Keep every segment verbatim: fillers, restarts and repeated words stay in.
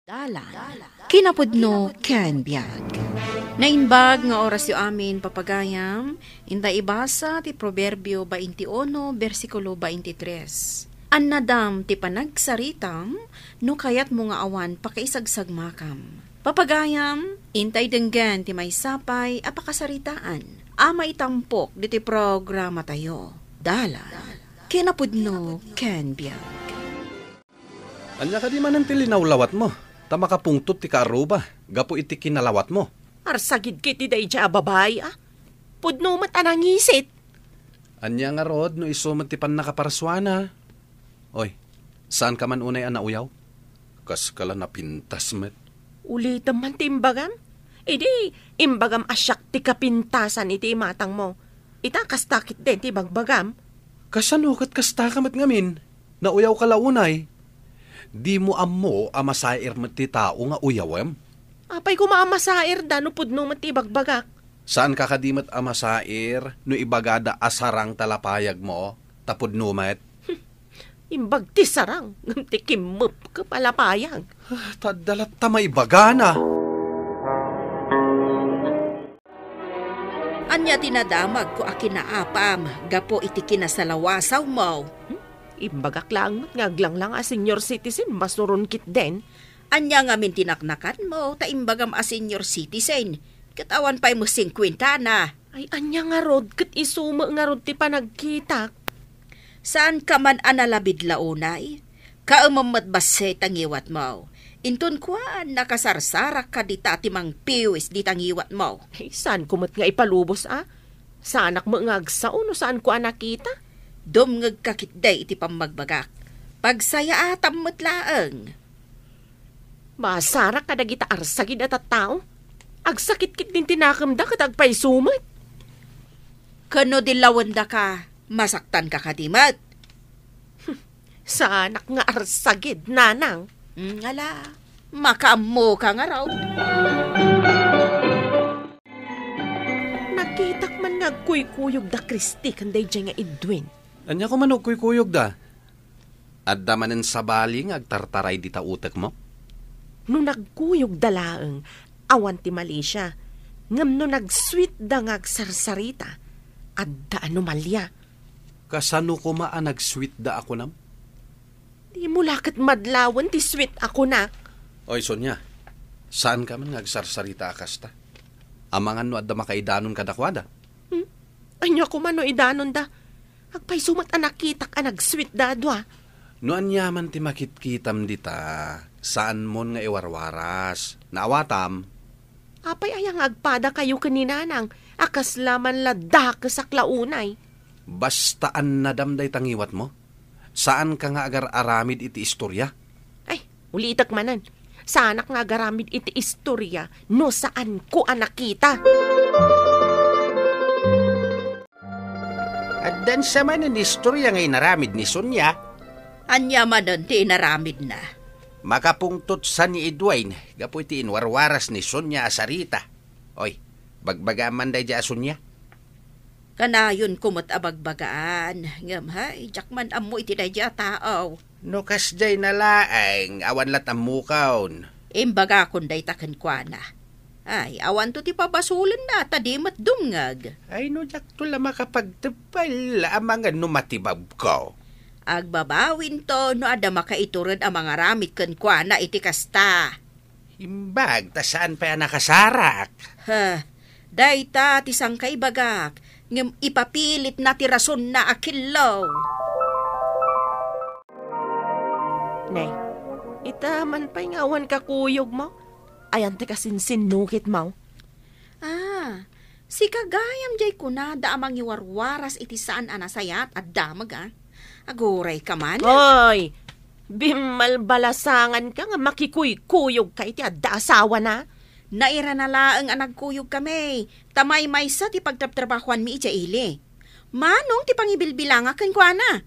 Dalan. Kinapudno ken biag. Naimbag nga orasyo amin, papagayam, inta ibasa ti Proverbio twenty-one, bersikulo twenty-three. Annadam ti panagsaritam no kayatmo nga awan pakaisagsagmakam. Papagayam, intay denggen ti maysa pay a pakasaritaan a maitampok ditoy programatayo. Dalan. Kinapudno ken biag. Ania kadi manen ti linawlawatmo? Ta makapungtot ti kaarruba gapu iti kinalawatmo. Arsagid ketdi daydiay a babai, a. Pudno met a nangisit. Ania ngarud no isu met ti pannakaparsuana? Oy, saanka man unay a nauyaw? Kaska la napintas met. Ulitem man ti imbagam? Idi, imbagam a siak ti kapintasan iti imatangmo. Ita, kasta ketdin ti ibagbagam. Kasano ket kastaka met ngamin? Nauyawka la unay. Dimo ammo a masair met ti tao nga uyawem? Apay koma a masairda no pudno met ti ibagbagak? Saanka kadi met a masair no ibagada a sarang ta lapayagmo, ta pudno met? Imbag ti sarang, ngem ti kimmepkep a lapayag. Ah, ta adda latta maibagana. Ania ti nadamagko a kinaapam gapu iti kinasalawasawmo? Hmm? Imbagak laeng met nga aglanglang a senior citizen, masuron ketdin. Ania ngamin ti naknakanmo ta imbagam a senior citizen, ket awan pay met singkuentana? Ay, ania ngarud, ket isu met ngarud ti panagkitak. Saanka man a nalabid la unay? Kaemem met bassit a ngiwatmo. Inton kuan, nakasarsarakka dita ti mangpiwis dita ngiwatmo. Ay, saanko met nga ipalubos, a? Saanak met nga agsao no saanko a nakita? Dumngegka ketdi iti pammagbagak. Pagsayaatam met laeng. Masarak kadagita arsagid a tattao. Agsakit ketdin ti nakemda ket agpayso met. Ken no dillawendaka, masaktanka kadi met? Saanak nga arsagid, nanang. Mm, ala, makaammoka ngarud. Nakitak man nga agkuykuyog da Christy ken daydiay nga Edwin. Ania koma no agkuykuyogda? Adda manen sabali nga agtartaray dita utekmo? No nagkuyogda laeng, awan ti malisia. Ngem no nagsweetda nga agsarsarita, adda anomalia. Kasano koma a nagsweetda a kunam? Dimo la ket madlawen ti sweet a kunak. Oy, Sonia, saanka man nga agsarsarita a kasta? Amangan no adda makaidanon kadakuada. Hmm? Ania koma no idanonda? Agpayso met a nakitak a nagsweetda a dua. No ania man ti makitkitam dita, saanmon nga iwarwaras. Naawatam? Apay aya nga agpadakayo ken ni Nanang a kasla man la dakesak la unay? Basta annadam dayta ngiwatmo. Saanka nga agar-aramid iti istoria. Ay, ulitek manen. Saanak nga agaramid iti istoria no saanko a nakita. Addan sa manen istoria nga inaramid ni Sonia. Ania manen ti inaramidna? Makapungtot sa ni Edwin gapu iti inwarwaras ni Sonia a sarita. Oy, bagbagaam man daydiay a Sonia. Kanayonko met a bagbagaan, ngem hay, diak man ammo iti daydiay a tao. No kasdiay na laeng, awan lat ammokon. Imbagakon dayta kenkuana. Ay, awanto ti pabasolenna, ta di met dumngeg. Ay, no diakto la makapagteppel, amangan no matibabko. Agbabawinto no adda makaitured a mangaramid kenkuana iti kasta. Imbag ta saan pay a nakasarak. Ha, dayta ti sangkaibagak, ngem ipapilitna ti rasonna a killo. Nay, ita man pay nga awan kakuyogmo? Ayan ti kasinsinnukitmo? Ah, sika gayam jay kunada a mangiwarwaras iti saan a nasayaat a damag, a. Agurayka man. Oy! Bimmalbalasanganka nga makikuykuyogka iti adda asawana. Nairana laeng a nagkuyogkami, ta maymaysa ti pagtrabtrabahoanmi idiay ili. Manong ti pangibilbilangak kenkuana?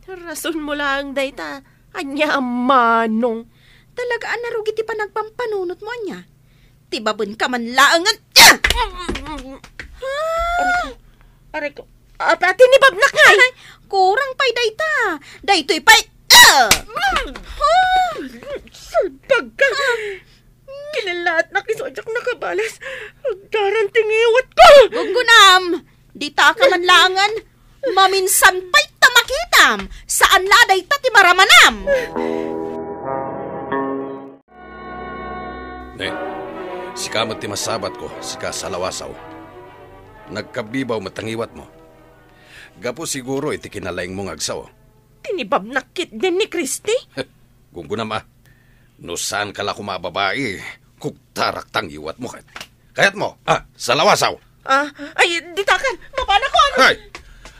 Rasonmo laeng dayta. Ania a manong? Talaga a narugi ti panagpampanunotmo, ania? Ti babenka man laeng nga, ah! Aray ko. Aray ko. Apa, tinibabnak ngay? Ay, kurang pay dayta. Daytoy pay, ah! Ah! Salbag ka! Diak nakabalas. Agdaran ti ngiwatko. Gunggunam, dita ka man laengen. Maminsan pay ta makitam. Saan la dayta ti maramanam. Ne, sika met ti masabatko, sika Salawasaw. Nagkabibaw met ta ngiwatmo. Gapu siguro iti kinalaingmo nga agsao. Tinibabnak ketdin ni Christy? Gunggunam a. No saanka la koma a babai, kugtarak ta ngiwatmo ket. Kayatmo, a, Salawasaw? Ah, ay, ditakan, mapanakon! Ay!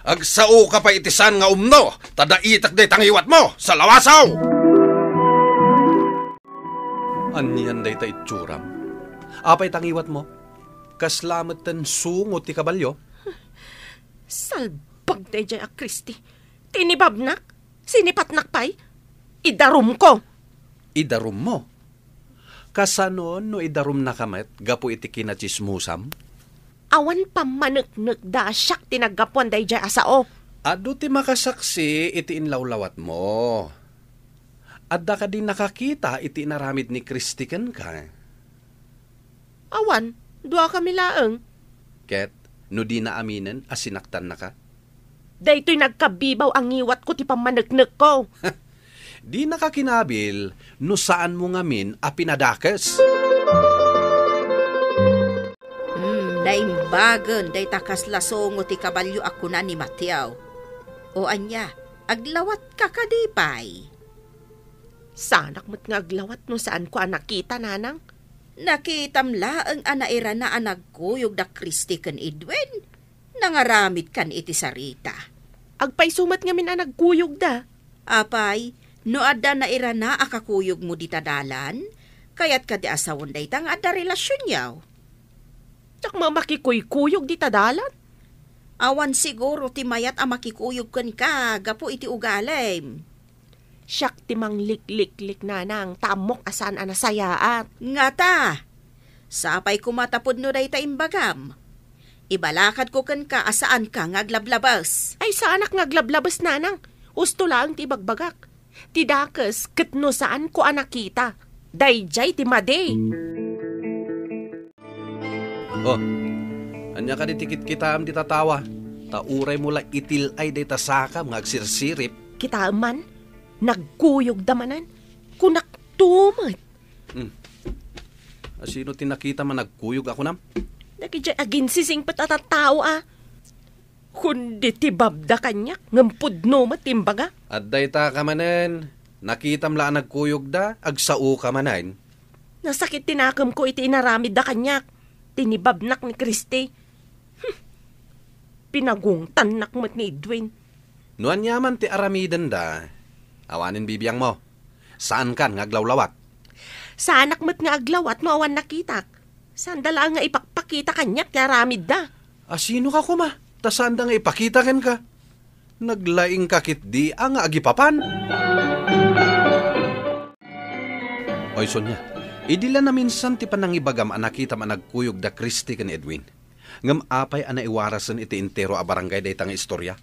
Agsaoka pay iti saan nga umno, ta daitak dayta ngiwatmo, Salawasaw! Anian dayta itsuram? Apay ta ngiwatmo? Kasla metten sungo ti kabalio? Salbag daydiay a Christy. Tinibabnak? Sinipatnak pay? Idarumko! Idarummo? Kasano no idarumnaka met gapu iti kinatsismosam? Awan pammaneknekda a siak ti naggapuan daydiay a sao. Adu ti makasaksi iti inlawlawatmo. Adda kadi nakakita iti inaramid ni Christy kenka? Awan, duakami laeng. Ket no dina aminen a sinaktannaka? Daytoy nagkabibaw a ngiwatko ti pammaneknekko. Dinaka kinabil no saanmo ngamin a pinadakes. Hmm, naimbagen dayta kasla sungo ti kabalio a kuna ni Mateo. O ania, aglawatka kadi pay? Saanak met nga aglawat no saanko a nakita, nanang. Nakitam laeng a nairana a nagkuyog da Christy ken Edwin. Nangaramidkan iti sarita. Agpayso met ngamin a nagkuyogda. Apay, no adda nairana a kakuyogmo dita dalan, kayat kadi a sawen dayta nga adda relasionyo? Diak met makikuykuyog dita dalan. Awan siguro ti mayat a makikuyog kenka gapu iti ugalim. Siak ti manglikliklik, nanang, ta ammok a saan a nasayaat. Ngata, sapay koma ta pudno dayta imbagam. Ibalakadko kenka a saanka nga aglablabes. Ay, saanak nga aglablabes, nanang. Husto laeng ti ibagbagak. Ti dakes ket no saanko a nakita, daydiay ti madi. Oh, ania kadi ti kitkitaem dita tawa? Ta uraymo la itil-ay dayta sakam nga agsirsirip. Kitaem man, nagkuyogda manen. Kunakto met. Hmm. Asino ti nakitam a nagkuyog a kunam? Dagidiay aginsisingpet a tattao a. Kundi tibabda kaniak, ngem pudno met ti imbaga. Adda ita ka manen, nakitam la a nagkuyogda, agsaoka manen. Nasakit ti nakemko iti inaramidda kaniak. Tinibabnak ni Christy. Hmm. Pinagungtannak met ni Edwin. No ania man ti aramidenda, awanen bibiangmo. Saankan nga aglawlawat? Saanak met nga aglawat no awan nakitak. Saanda laeng nga ipakpakita kaniak ti aramidda. Asinoka koma? Ta saanda nga ipakita kenka? Naglaingka ketdi a nga agipapan. Oy, Sonia, idi la naminsan ti panangibagam a nakitam a nagkuyog da Christy ken Edwin. Ngem apay a naiwarasen iti entero a barangay dayta nga istorya?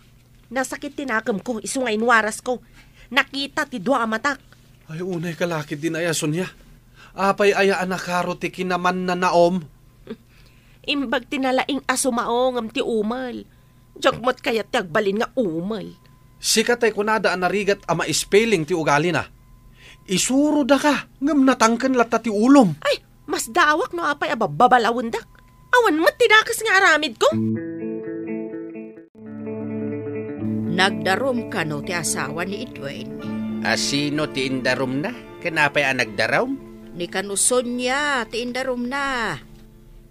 Nasakit ti nakemko, isu nga inwarasko. Nakita ti dua a matak. Ay, unay ka la ketdin aya, Sonia. Apay aya a nakaro ti kinamannanaom? Imbag ti nalaing a sumao ngem ti umel. Diak met kayat ti agbalin nga umel. Sika tay kunada a narigat a maispelling ti ugalina. Isurodaka, ngem natangken latta ti ulom. Ay, masdaawak no apay a babbabalawendak. Awan met ti dakes nga aramidko. Nagdarum kano ti asawa ni Edwin? Asino ti indarumna? Ken apay a nagdarum? Ni kano Sonia ti indarumna.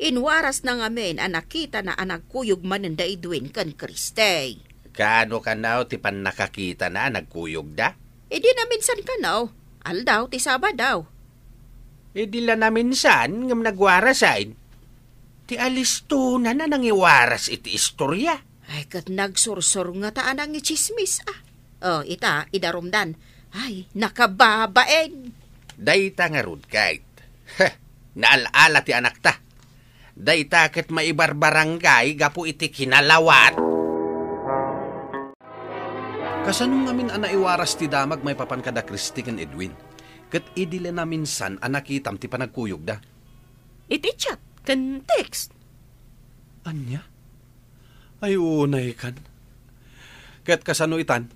Inwarasna ngamin a nakitana a nagkuyog manen da Edwin ken Christy. Kaano kano ti pannakakitana a nagkuyogda? Idi naminsan kano, aldaw ti Sabado. Idi la naminsan ngem nagwarasen. Ti alistonana nangiwaras iti istorya. Ay, ket nagsursurnget a nangitsismis, a. O, ita, idarumdan. Ay, nakababain. Dayta ngarud, Kate. Heh, naal-ala ti anakta. Dayta ket maibarbarangay gapu iti kinalawat. Kasano ngamin a naiwaras ti damag maipapan kada Christy ken Edwin? Ket idi la naminsan a nakitam ti panagkuyogda? iti chat ken text. Ania? Ay, unaykan. Ket kasano itan?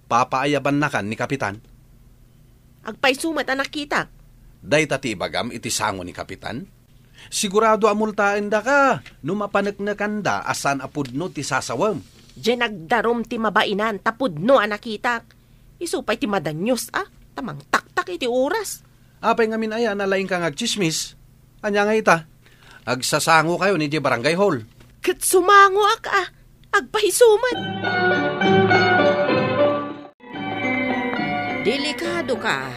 Papaayabannakan ni Kapitan? Agpayso met a nakitak. Dayta ti ibagam iti sango ni Kapitan? Sigurado a multaendaka no mapaneknekanda a saan a pudno ti sasawem. Diay nagdarum ti mabainan ta pudno a nakitak. Isu pay ti madanios a, ta mangtaktak iti oras. Apay ngamin aya a nalaingka nga agtsismis? Ania nga ita? Agsasangokayon idiay barangay hall. Ket sumangoak a, agpayso met. Delikado ka.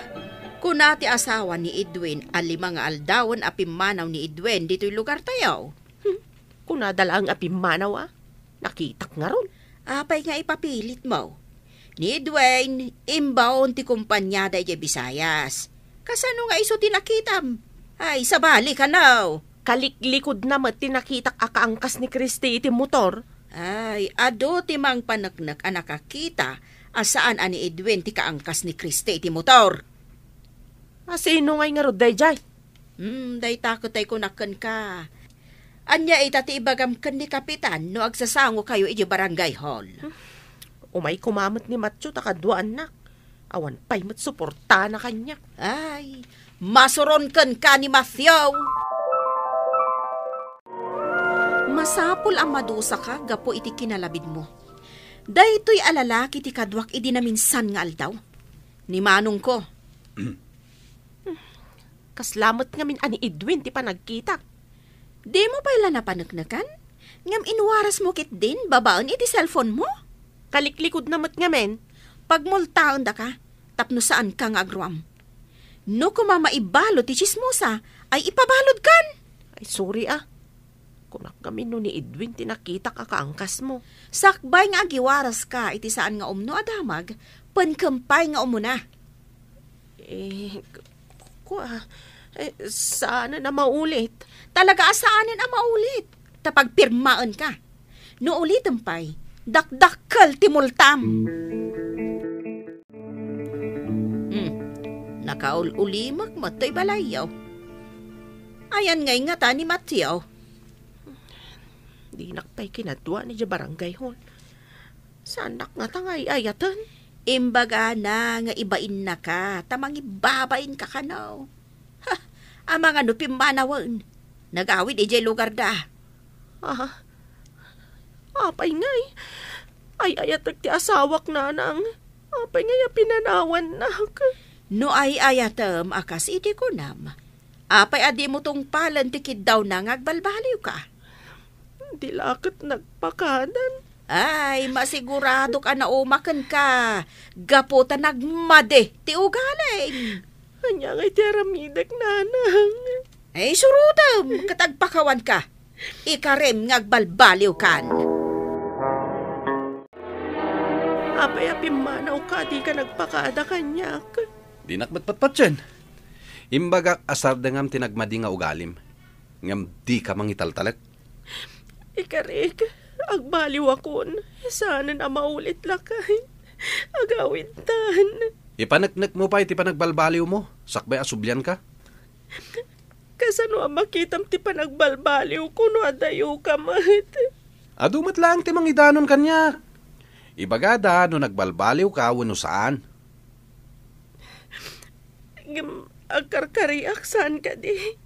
Kuna ti asawa ni Edwin a lima nga aldawen a pimmanaw ni Edwin ditoy lugartayo. Hmm, kunada laeng a pimmanaw a. Nakitak ngarud. Apay nga ipapilitmo? Ni Edwin, imbaon ti kompaniada idiay Visayas. Kasano nga isu ti nakitam? Ay, sabali kano. Kaliklikudna met ti nakitak a kaangkas ni Christy iti motor. Ay, adu ti mangpaneknek a nakakita a saan a ni Edwin ti kaangkas ni Christy iti motor. A, sino ngay ngarud daydiay? Hmm, dayta ket ay kunak kenka. Ania ita ti ibagam ken ni Kapitan no agsasangokayo idiay barangay hall? Umay koma met ni Matthew ta kaduaannak. Awan pay met suportana kaniak. Ay, masuron kenka ni Matthew. Masapul a madusaka gapu iti kinalabidmo. Daytoy a lalaki ti kaduak idi naminsan nga aldaw. Ni manongko. Kasla met ngamin a ni Edwin ti panagkitak. Dimo pay la napaneknekan? Ngem inwarasmo ketdin babaen iti cellphone mo? Kaliklikudna met ngamin. Pagmultaendaka tapno saanka nga agruam. No koma maibalud ti tsismosa, ay ipabaludkan. Ay, sorry a. Kunak ngamin no ni Edwin ti nakitak a kaangkasmo. Sakbay nga agiwaraska iti saan nga umno a damag, penkem pay nga umuna. Eh, k-, kua, eh, saanen a maulit. Talaga a saanen a maulit. Ta pagpirmaenka. No ulitem pay, dakdakkel ti multam. Hmm, nakaul-ulimek met toy balayyo. Ayan ngay ngata ni Mateo? Dinak pay kinadua idiay barangay hall. Saanak ngata nga ay-ayaten? Imbagana nga ibainnaka, ta mangibabainka kano. Ha, amangan no pimmanawen. Nagawid idiay lugarda. Ah, apay ngay? Ay-ayatek ti asawak, nanang. Apay ngay a pinanawannak? No ay-ayatem a kas iti kunam, apay a dimo tungpalen ti kiddawna nga agbalbaliwka? Di la ket nagpakadan. Ay, masiguradok a naumakenka gapu ta nagmadi ti ugalim. Ania ngay ti aramidek, nanang? Ay, surotem ket agpakawanka. Ikarem nga agbalbaliwkan. Apay a pimmanawka a dika nagpakada kaniak? Dinak met patpatien. Imbagak a sardengam ti nagmadi nga ugalim, ngem dika mangitaltalek. Ikarek, agbaliwakon. Saanen a maulit, lakay. Agawidtan. Ipaneknekmo pay ti panagbalbaliwmo, sakbay a sublianka. Kasano a makitam ti panagbalbaliwko no adayoka met? Adu met laeng ti mangidanon kaniak. Ibagada no nagbalbaliwka wenno saan. Ngem agkarkariak saan kadi?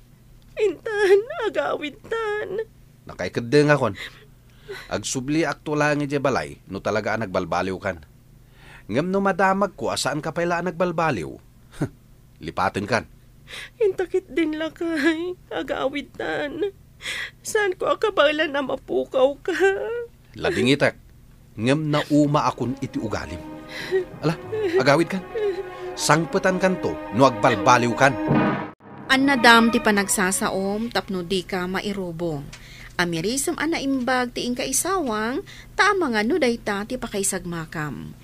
Intan, agawidtan. Nakaikeddengakon. Agsubliakto laeng idiay balay no talaga a nagbalbaliwkan. Ngem no madamagko a saanka pay la a nagbalbaliw, lipatenkan. Inta ketdin, lakay, agawidtan. Saanko a kabaelan a mapukawka. Labingitek, ngem naumaakon iti ugalim. Ala, agawidkan. Sangpetankanto no agbalbaliwkan. Annadam ti panagsasaom tapno dika mairubong. Amirisem a naimbag ti inka isawang, ta amangan no dayta ti pakaisagmakam.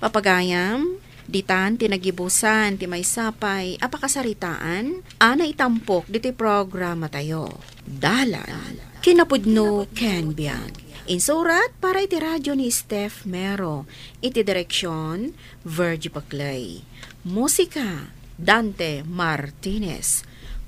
Papagayam, ditan ti nagibusan ti maysa pay a pakasaritaan a naitampok ditoy programatayo. Dalan, kinapudno ken biag. Insurat para iti radio ni Steph Mero, iti direksion, Virgie Paclay. Musika, Dante Martinez.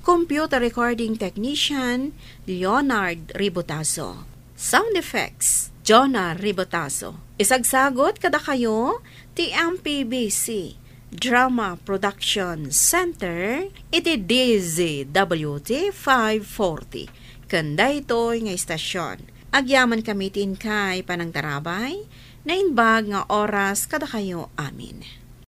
Computer Recording Technician, Leonard Ribotazo. Sound Effects, Jonah Ribotazo. Isagsagot kadakayo ti M P B C Drama Production Center iti D Z W T five forty. Ken daytoy nga istasyon, agyaman kami ti inkay panangtarabay, naimbag nga oras kadakayo amin.